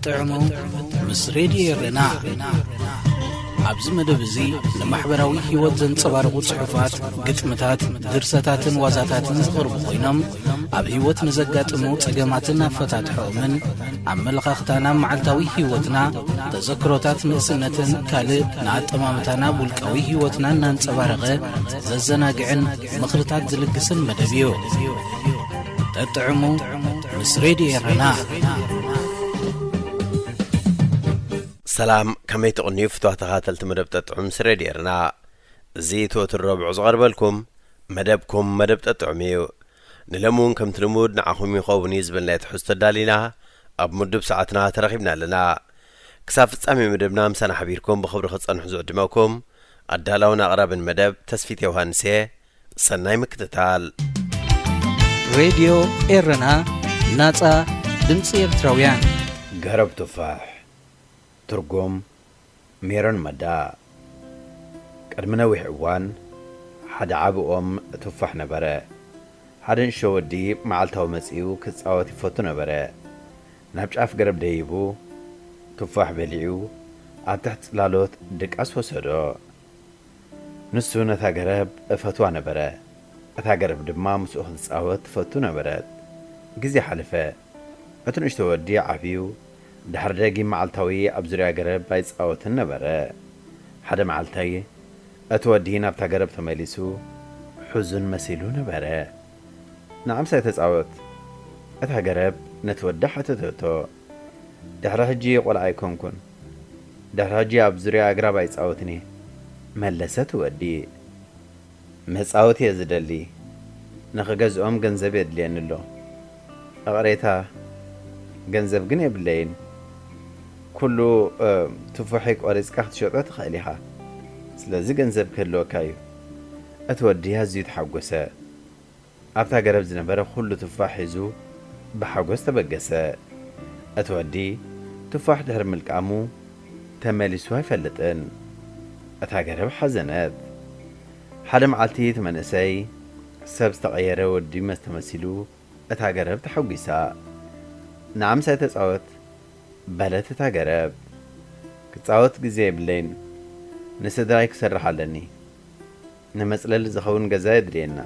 ጠጥዕሙ ምስ ሬድዮ ኤረና። ኣብዚ መደብ እዚ ንማሕበራዊ ህይወት ዘንጸባርቑ ጽሑፋት፣ ግጥምታት፣ ድርሰታትን ዋዛታትን ዝቐርቡ ኮይኖም፣ ኣብ ህይወት ንዘጋጥሙ ጸገማትን ኣፈታትሖኦምን፣ ኣመለኻኽታና፣ መዓልታዊ ህይወትና፣ ተዘክሮታት ንእስነትን ካልእ ንኣጠማምታና ውልቃዊ ህይወትና እናንጸባረቐ ዘዘናግዕን ምኽርታት ዝልግስን መደብ እዩ። ጠጥዕሙ ምስ ሬድዮ ኤረና። ሰላም፣ ከመይ ትቕንዩ ፍትዋት ተኸታተልቲ መደብ ጠጥዑም ምስ ሬድዮ ኤረና? እዚ እቲ ወትሩ ረቡዕ ዝቐርበልኩም መደብኩም መደብ ጠጥዑም እዩ። ንሎሚ እውን ከምቲ ልሙድ ንዓኹም ይኸውን እዩ ዝበልናዮ ትሕዝቶ ኣዳሊና ኣብ ምዱብ ሰዓትና ተረኺብና ኣለና። ክሳብ ፍጻሜ መደብና ምሳና ሓቢርኩም ብኽብሪ ክትጸንሑ ዝዕድመኩም ኣዳላውን ኣቕራብን መደብ ተስፊት ዮሃንስ እየ። ሰናይ ምክትታል። ሬድዮ ኤረና፣ ናጻ ድምጺ ኤርትራውያን። ገረብ ቱፋሕ። ትርጉም፣ ሜሮን መዳ። ቅድሚ ነዊሕ እዋን ሓደ ዓቢ ኦም ቱፋሕ ነበረ። ሓደ ንእሽቶ ወዲ መዓልታዊ መጺኡ ክጻወት ይፈቱ ነበረ። ናብ ጫፍ ገረብ ደይቡ ቱፋሕ በሊዑ ኣብ ትሕቲ ጽላሎት ድቃስ ወሰዶ። ንሱ ነታ ገረብ እፈትዋ ነበረ። እታ ገረብ ድማ ምስኡ ክትጻወት ትፈቱ ነበረት። ግዜ ሓለፈ። እቲ ንእሽቶ ወዲ ዓብዩ ድሕሪ ደጊም መዓልታዊ ኣብ ዙርያ ገረብ ኣይጻወትን ነበረ። ሓደ መዓልቲ እቲ ወዲ ናብታ ገረብ ተመሊሱ፣ ሕዙን መሲሉ ነበረ። ንዓምሳይ ተጻወት፣ እታ ገረብ ነቲ ወዲ ሓተተቶ። ድሕሪ ሕጂ ቆልዓ ኣይኮንኩን። ድሕሪ ሕጂ ኣብ ዙርያ ኣግራብ ኣይጻወትን እየ፣ መለሰ እቲ ወዲ። መጻወቲ እየ ዝደሊ። ንኽገዝኦም ገንዘብ የድልየኒ ኣሎ። እቕሬታ፣ ገንዘብ ግን የብለይን። ኩሉ፣ እ፣ ትፉሒ ቆሪጽካ ክትሸጦ ትኽእል ኢኻ። ስለዚ ገንዘብ ክህልወካ እዩ። እቲ ወዲ ኣዝዩ ተሓጎሰ። ኣብታ ገረብ ዝነበረ ኩሉ ትፋሕ ሒዙ ብሓጎስ ተበገሰ። እቲ ወዲ ትፋሕ ድሕሪ ምልቃሙ ተመሊሱ ኣይፈልጥን። እታ ገረብ ሓዘነት። ሓደ መዓልቲ እቲ መንእሰይ ሰብ ዝተቐየረ ወዲ መስ ተመሲሉ እታ ገረብ ተሓጒሳ። ንዓምሳይ ተጻወት፣ በለት እታ ገረብ። ክጻወት ግዜ የብለይን። ንስድራይ ክሰርሕ ኣለኒ። ንመጽለሊ ዝኸውን ገዛ የድልየና።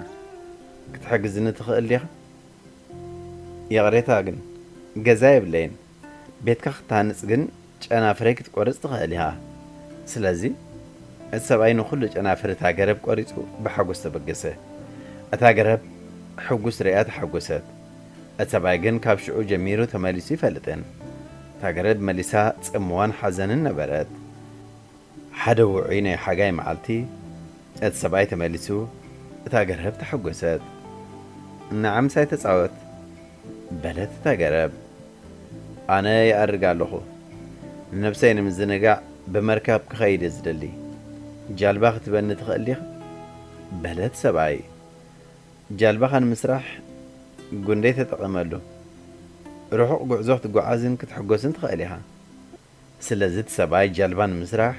ክትሕግዝኒ ትኽእል ዲኻ? ይቕሬታ ግን፣ ገዛ የብለይን። ቤትካ ክትሃንጽ ግን ጨናፍረይ ክትቆርጽ ትኽእል ኢኻ። ስለዚ፣ እቲ ሰብኣይ ንኹሉ ጨናፍር እታ ገረብ ቆሪጹ ብሓጎስ ተበገሰ። እታ ገረብ ሕጉስ ርእያ ተሓጎሰት። እቲ ሰብኣይ ግን ካብ ሽዑ ጀሚሩ ተመሊሱ ይፈልጥን። እታ ገረብ መሊሳ ጽምዋን ሓዘንን ነበረት። ሓደ ውዑይ ናይ ሓጋይ መዓልቲ፣ እቲ ሰብኣይ ተመሊሱ፣ እታ ገረብ ተሓጎሰት። "ንዓምሳይ ተጻወት," በለት እታ ገረብ። "ኣነ ይኣርግ ኣለኹ። ንነብሰይ ንምዝንጋዕ ብመርከብ ክኸይድ እየ ዝደሊ። ጃልባ ክትበኒ ትኽእል ዲኻ?" በለት ሰብኣይ። "ጃልባኻ ንምስራሕ ጉንደይ ተጠቐመሉ። ርሑቕ ጉዕዞ ክትጓዓዝን ክትሕጎስን ትኽእል ኢኻ።" ስለዚ እቲ ሰብኣይ ጃልባ ንምስራሕ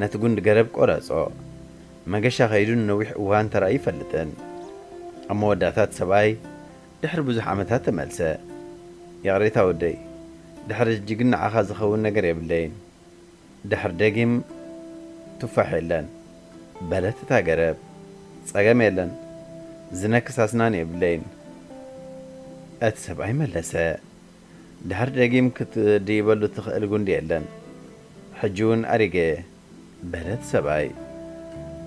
ነቲ ጉንዲ ገረብ ቆረጾ። መገሻ ከይዱ ንነዊሕ እዋን ተራእዩ ይፈልጥን። ኣብ መወዳእታ እቲ ሰብኣይ ድሕሪ ብዙሕ ዓመታት ተመልሰ። "ይቕሬታ ወደይ፣ ድሕሪ ሕጂ ግን ንዓኻ ዝኸውን ነገር የብለይን። ድሕሪ ደጊም ቱፋሕ የለን," በለት እታ ገረብ። "ጸገም የለን፣ ዝነክስ ኣስናን የብለይን," እቲ ሰብኣይ መለሰ። "ድሕሪ ደጊም ክትድይበሉ ትኽእል ጉንዲ የለን። ሕጂ እውን ኣሪገ እየ," በለት ሰብኣይ።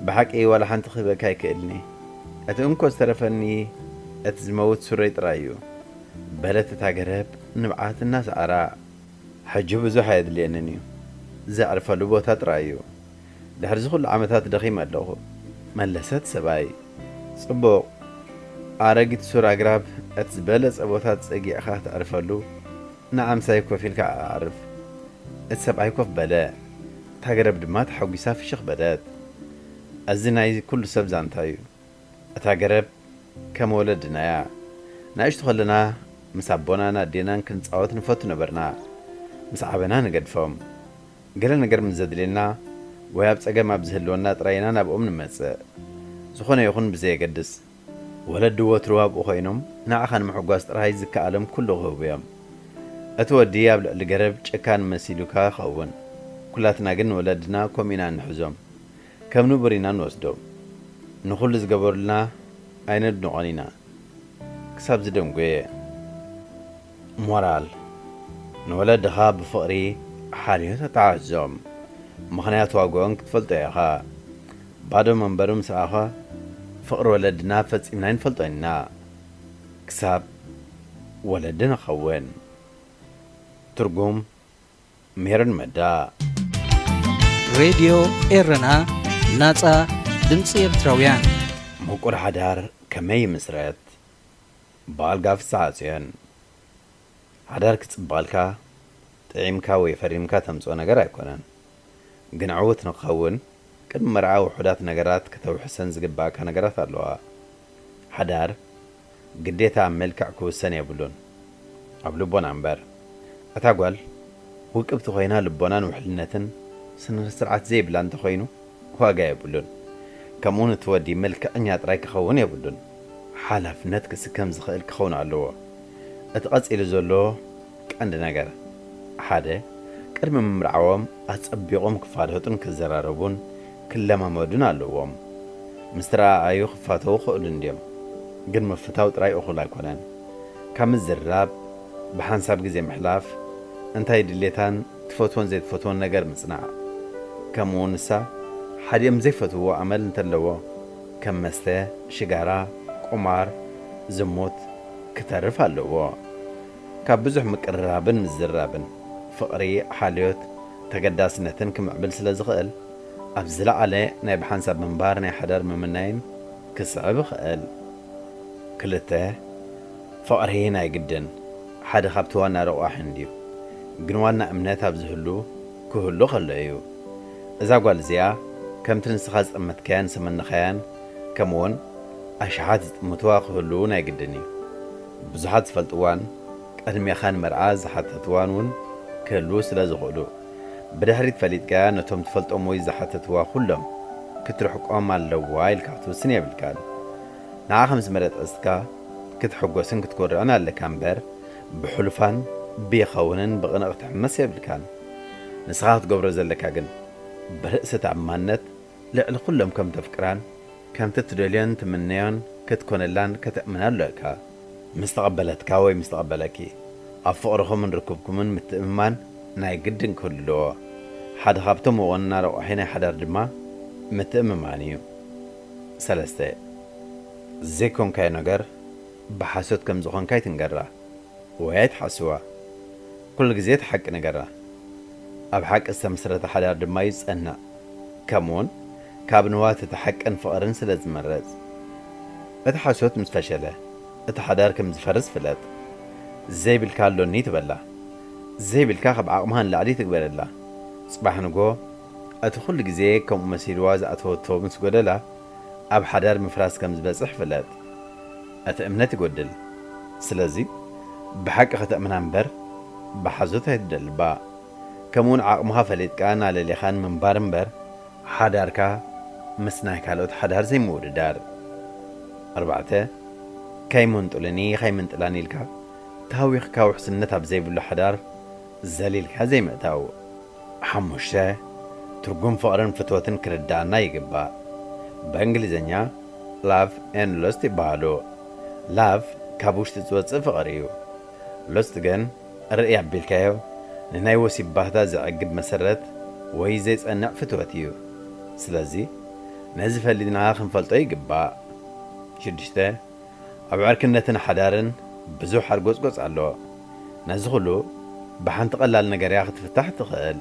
"ብሓቂ ዋላ ሓንቲ ክህበካ ኣይክእልኒ። እቲ እንኮ ዝተረፈኒ እቲ ዝመውት ሱረይ ጥራይ እዩ," በለት እታ ገረብ ንብዓት እናሰዓራ። "ሕጂ ብዙሕ ኣየድልየንን እዩ። ዘዕርፈሉ ቦታ ጥራይ እዩ። ድሕሪ እዚ ኩሉ ዓመታት ደኺመ ኣለኹ," መለሰ እቲ ሰብኣይ። "ጽቡቕ። ኣረጊት ሱር ኣግራብ እቲ ዝበለጸ ቦታ ጸጊዕኻ ተዕርፈሉ፣ ንዓምሳይ ኮፍ ኢልካ ኣዕርፍ." እቲ ሰብኣይ ኮፍ በለ። እታ ገረብ ድማ ተሓጒሳ ፍሽኽ በለት። እዚ ናይ ኩሉ ሰብ ዛንታ እዩ። እታ ገረብ ከም ወለድና እያ። ንኣሽቱ ከለና ምስ ኣቦናን ኣዴናን ክንጻወት ንፈቱ ነበርና። ምስ ዓበና ንገድፎም። ገለ ነገር ምስ ዘድልየና ወይ ኣብ ጸገም ኣብ ዝህልወና ጥራይ ኢና ናብኦም ንመጽእ። ዝኾነ ይኹን ብዘየገድስ፣ ወለዲ ወትሩ ኣብኡ ኮይኖም ንዓኻ ንምሕጓስ ጥራይ ዝከኣሎም ኩሉ ክህቡ እዮም። እቲ ወዲ ኣብ ልዕሊ ገረብ ጨካን መሲሉካ ይኸውን። ኩላትና ግን ንወለድና ከምኡ ኢና እንሕዞም። ከም ንቡር ኢና ንወስዶም። ንኹሉ ዝገበሩልና ኣይነድንቖን ኢና። ክሳብ ዝደንጎየ። ሞራል። ንወለድኻ ብፍቕሪ ሓልዮት ኣተሓሕዞም። ምኽንያት ዋግኦን ክትፈልጦ ኢኻ። ባዶ መንበሩ ምስ ረኣኻ ፍቕሪ ወለድና ፈጺምና ኣይንፈልጦን ኢና። ክሳብ ወለዲ ንኸውን። ትርጉም። ሜሮን መዳ። ሬድዮ ኤረና፣ ናጻ ድምጺ ኤርትራውያን። ምቁር ሓዳር ከመይ ይምስረት? ብኣልጋ ፍስሓጽዮን። ሓዳር ክጽብቐልካ ጥዒምካ ወይ ፈሪምካ ተምጽኦ ነገር ኣይኮነን። ግን ዕዉት ንክኸውን ቅድሚ መርዓ ውሑዳት ነገራት ከተውሕሰን ዝግባእካ ነገራት ኣለዋ። ሓዳር ግዴታ ኣብ መልክዕ ክውሰን የብሉን፣ ኣብ ልቦና እምበር። እታ ጓል ውቅብቲ ኮይና ልቦናን ውሕልነትን ስነ ስርዓት ዘይብላ እንተኾይኑ ዋጋ የብሉን። ከምኡውን እቲ ወዲ መልክዐኛ ጥራይ ክኸውን የብሉን፣ ሓላፍነት ክስከም ዝኽእል ክኸውን ኣለዎ። እቲ ቀጺሉ ዘሎ ቀንዲ ነገር፣ ሓደ፣ ቅድሚ ምምርዓዎም ኣጸቢቖም ክፋለጡን ክዘራረቡን ክለማመዱን ኣለዎም። ምስ ተረኣኣዩ ክፋተዉ ክኽእሉ እንድዮም፣ ግን ምፍታው ጥራይ እኹል ኣይኮነን። ካብ ምዝርራብ ብሓንሳብ ግዜ ምሕላፍ፣ እንታይ ድሌታን ትፈትዎን ዘይትፈትዎን ነገር ምጽናዕ፣ ከምኡ ንሳ ሓዲኦም ዘይፈትውዎ ኣመል እንተለዎ ከም መስተ፣ ሽጋራ፣ ቁማር፣ ዝሙት፣ ክተርፍ ኣለዎ። ካብ ብዙሕ ምቅርራብን ምዝርራብን ፍቕሪ፣ ሓልዮት፣ ተገዳስነትን ክምዕብል ስለ ዝኽእል ኣብ ዝለዓለ ናይ ብሓንሳብ ምንባር ናይ ሓዳር ምምናይን ክስዕብ ይኽእል። ክልተ፣ ፍቕሪ ናይ ግድን ሓደ ካብቲ ዋና ረቋሒን ድዩ? ግን ዋና እምነት ኣብ ዝህሉ ክህሉ ከሎ እዩ። እዛ ጓል እዚኣ ከምቲ ንስኻ ዝጠመትካያን ዝሰመንኻያን ከምኡውን ኣሽሓት ዝጥምትዋ ክህልዉ ናይ ግድን እዩ። ብዙሓት ዝፈልጥዋን ቅድሜኻ ንመርዓ ዝሓተትዋን እውን ክህልዉ ስለ ዝኽእሉ፣ ብድሕሪት ፈሊጥካያ ነቶም ትፈልጦም ወይ ዝሓተትዋ ኩሎም ክትርሕቆም ኣለዋ ኢልካ ክትውስን የብልካን። ንዓ ከም ዝመረጽካ ክትሕጎስን ክትኮርዕን ኣለካ እምበር ብሕሉፋን ብይኸውንን ብቕንኢ ክትሕመስ የብልካን። ንስኻ ክትገብሮ ዘለካ ግን ብርእሰ ተኣማንነት ልዕሊ ኩሎም ከም ተፍቅራን ከምቲ ትደልዮን ትምነዮን ክትኮነላን ከተእምና ኣለካ። ምስ ተቐበለትካ ወይ ምስ ተቐበለኪ ኣብ ፍቕርኹምን ርክብኩምን ምትእምማን ናይ ግድን ክህሉ ኣለዎ። ሓደ ካብቶም ዋና ረቋሒ ናይ ሓዳር ድማ ምትእምማን እዩ። ሰለስተ፣ ዘይኮንካዮ ነገር ብሓሶት ከም ዝኾንካ ኣይትንገራ ወይ ኣይትሓስዋ። ኩሉ ግዜ እቲ ሓቂ ንገራ። ኣብ ሓቂ ዝተመስረተ ሓዳር ድማ እዩ ዝጸንዕ። ከምኡውን ካብ ንዋት እቲ ሓቅን ፍቕርን ስለ ዝምረጽ። እቲ ሓሶት ምስ ፈሸለ እቲ ሓዳር ከም ዝፈርስ ፍለጥ። ዘይብልካ ኣሎኒ ትበላ። ዘይብልካ ካብ ዓቕምኻ ንላዕሊ ትግበረላ። ጽባሕ ንጎ እቲ ኩሉ ግዜ ከምኡ መሲልዋ ዝኣተወቶ ምስ ጎደላ ኣብ ሓዳር ምፍራስ ከም ዝበጽሕ ፍለጥ። እቲ እምነት ይጎድል። ስለዚ ብሓቂ ከተእምና እምበር ብሓሶት ኣይትደልባ። ከምኡውን ዓቕምኻ ፈሊጥካን ኣለሊኻን ምንባር እምበር ሓዳርካ ምስ ናይ ካልኦት ሓዳር ዘይምውድዳር። ኣርባዕተ፣ ከይምንጡልኒ ከይምንጥላኒ ኢልካ ተሃዊኽካ ውሕስነት ኣብ ዘይብሉ ሓዳር ዘሊልካ ዘይምእታው። ሓሙሽተ፣ ትርጉም ፍቕርን ፍትወትን ክርዳኣና ይግባእ። ብእንግሊዝኛ love and lust ይበሃሉ። Love ካብ ውሽጢ ዝወጽእ ፍቕሪ እዩ። Lust ግን ርእይ ኣቢልካዮ ንናይ ወሲብ ባህታ ዘዕግብ መሰረት ወይ ዘይጸንዕ ፍትወት እዩ። ስለዚ ነዚ ፈሊጥና ክንፈልጦ ይግባእ። ሽዱሽተ፣ ኣብ ዕርክነትን ሓዳርን ብዙሕ ሓርጎጽጎጽ ኣሎ። ነዚ ኩሉ ብሓንቲ ቀላል ነገር እያ ክትፍታሕ ትኽእል።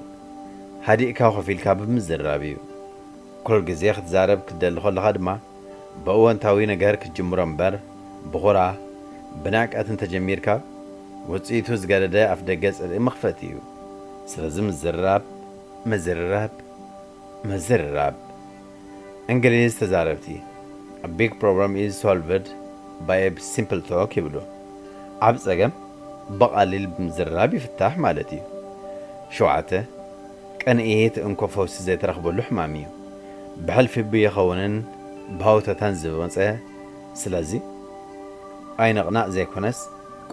ሃዲእካ ኮፍ ኢልካ ብምዝርራብ እዩ። ኩሉ ግዜ ክትዛረብ ክትደሊ ከለኻ ድማ ብእወንታዊ ነገር ክትጅምሮ እምበር ብኹራ ብንዕቀት እንተጀሚርካ ውጽኢቱ ዝገደደ ኣፍደገ ጽልኢ መኽፈቲ እዩ። ስለዚ ምዝርራብ፣ ምዝርራብ፣ ምዝርራብ። እንግሊዝ ተዛረብቲ A big problem is solved by a simple talk ይብሉ። ዓብ ጸገም ብቐሊል ብምዝርራብ ይፍታሕ ማለት እዩ። ሸውዓተ፣ ቅንኢ እቲ እንኮ ፈውሲ ዘይተረኽበሉ ሕማም እዩ። ብሕልፊ ብይኸውንን ብሃውተታን ዝመጸ። ስለዚ ኣይንቕናእ ዘይኮነስ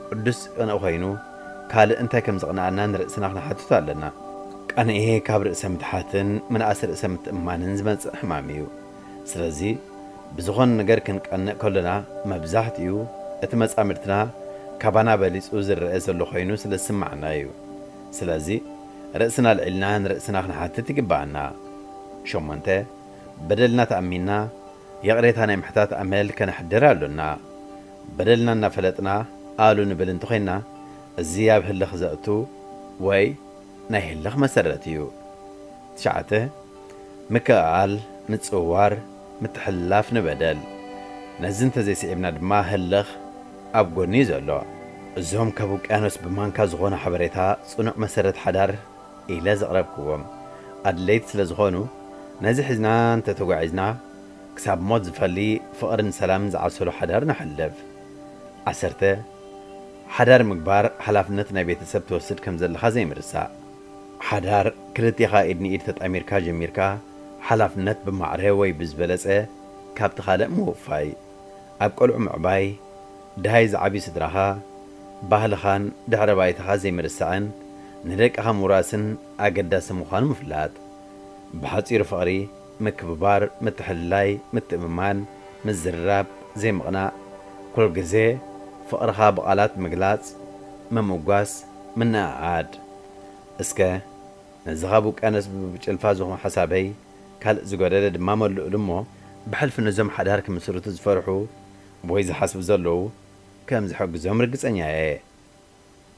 ቅዱስ ቅንኢ ኮይኑ ካልእ እንታይ ከም ዘቕንኣና ንርእስና ክንሓትቶ ኣለና። ቀንኤ ካብ ርእሰ ምትሓትን ምንኣስ ርእሰ ምትእምማንን ዝመጽእ ሕማም እዩ። ስለዚ ብዝኾነ ነገር ክንቀንእ ከሎና መብዛሕትኡ እቲ መጻምድትና ካባና በሊጹ ዝረአ ዘሎ ኮይኑ ስለ ዝስምዓና እዩ። ስለዚ ርእስና ኣልዒልና ንርእስና ክንሓትት ይግብኣና። ሸሞንተ፣ በደልና ተኣሚንና ይቕሬታ ናይ ምሕታት ኣመል ከነሕድር ኣሎና። በደልና እናፈለጥና ኣሉ ንብል እንተኾይንና፣ እዚ ኣብ ህልኽ ዘእቱ ወይ ናይ ህልኽ መሰረት እዩ። ትሽዓተ፣ ምክእኣል፣ ምጽውዋር፣ ምትሕልላፍ ንበደል። ነዚ እንተዘይስዒብና ድማ ህልኽ ኣብ ጎኒ እዩ ዘሎ። እዞም ካብ ውቅያኖስ ብማንካ ዝኾኑ ሓበሬታ ጽኑዕ መሰረት ሓዳር ኢለ ዘቕረብክዎም ኣድለይቲ ስለ ዝኾኑ፣ ነዚ ሒዝና እንተተጓዒዝና፣ ክሳብ ሞት ዝፈሊ ፍቕርን ሰላምን ዝዓሰሎ ሓዳር ነሕልፍ። ዓሰርተ፣ ሓዳር ምግባር ሓላፍነት ናይ ቤተሰብ ትወስድ ከም ዘለኻ ዘይምርሳእ። ሓዳር ክልቴኻ ኢድ ንኢድ ተጣሚርካ ጀሚርካ፣ ሓላፍነት ብማዕረ ወይ ብዝበለጸ ካብቲ ካልእ ምውፋይ። ኣብ ቆልዑ ምዕባይ፣ ደሃይ ዝዓብዩ ስድራኻ፣ ባህልኻን ድሕረ ባይታኻ ዘይምርሳዕን ንደቅኻ ምውራስን ኣገዳሲ ምዃኑ ምፍላጥ። ብሓጺሩ ፍቕሪ፣ ምክብባር፣ ምትሕልላይ፣ ምትእምማን፣ ምዝርራብ፣ ዘይምቕናእ፣ ኩል ግዜ ፍቕርኻ ብቓላት ምግላጽ፣ ምምጓስ፣ ምንእኣድ። እስከ ነዚ ካብ ውቅያኖስ ብጭልፋ ዝኾነ ሓሳበይ ካልእ ዝጎደለ ድማ መልእሉ እሞ፣ ብሕልፊ ነዞም ሓዳር ክምስርቱ ዝፈርሑ ወይ ዝሓስቡ ዘለዉ ከም ዝሕግዞም ርግጸኛ እየ።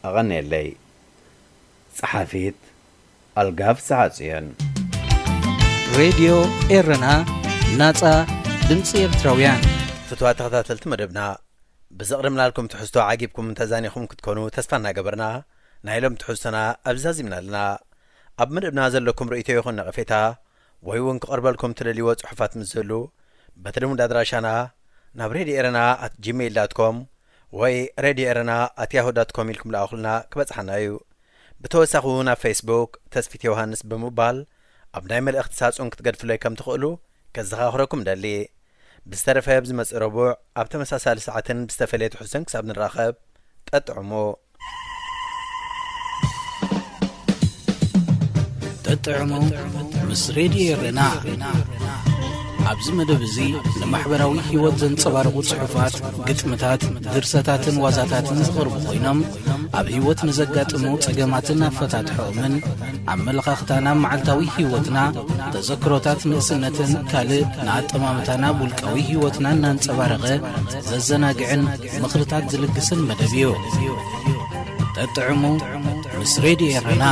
ኣቐንየለይ። ጸሓፊት ኣልጋ ፍስሓጽዮን። ሬድዮ ኤረና፣ ናጻ ድምጺ ኤርትራውያን። ፍትዋት ተኸታተልቲ መደብና፣ ብዘቕረብናልኩም ትሕዝቶ ዓጊብኩም እንተዛኒኹም ክትኮኑ ተስፋ እናገበርና፣ ናይ ሎም ትሕዝቶና ኣብዚ ዛዚምና ኣለና። ኣብ መደብና ዘለኩም ርእይቶ ይኹን ነቐፌታ፣ ወይ እውን ክቐርበልኩም ትደልይዎ ጽሑፋት ምስ ዝህሉ፣ በቲ ልሙድ ኣድራሻና ናብ ሬድዮ ኤረና ኣት ጂሜይል ዳት ኮም ወይ ሬድዮ ኤረና ኣት ያሁ ዳት ኮም ኢልኩም ልኣኹልና ክበጽሓና እዩ። ብተወሳኺ እውን ኣብ ፌስቡክ ተስፊት ዮሃንስ ብምባል ኣብ ናይ መልእኽቲ ሳጹን ክትገድፍለይ ከም ትኽእሉ ከዘኻኽረኩም ደሊ። ብዝተረፈ ብዝመጽእ ረቡዕ ኣብ ተመሳሳሊ ሰዓትን ብዝተፈለየ ትሕዝቶን ክሳብ ንራኸብ ጠጥዕሙ። ጠጥዕሙ ምስ ሬድዮ ኤረና። ኣብዚ መደብ እዚ ንማሕበራዊ ህይወት ዘንጸባርቑ ጽሑፋት፣ ግጥምታት፣ ድርሰታትን ዋዛታትን ዝቐርቡ ኮይኖም ኣብ ህይወት ንዘጋጥሙ ጸገማትን ኣፈታትሖኦምን ኣመለኻኽታና ኣብ መዓልታዊ ህይወትና፣ ተዘክሮታት ንእስነትን ካልእ ንኣጠማምታና ኣብ ውልቃዊ ህይወትና እናንጸባረቐ ዘዘናግዕን ምኽርታት ዝልግስን መደብ እዩ። ጠጥዕሙ ምስ ሬድዮ ኤረና።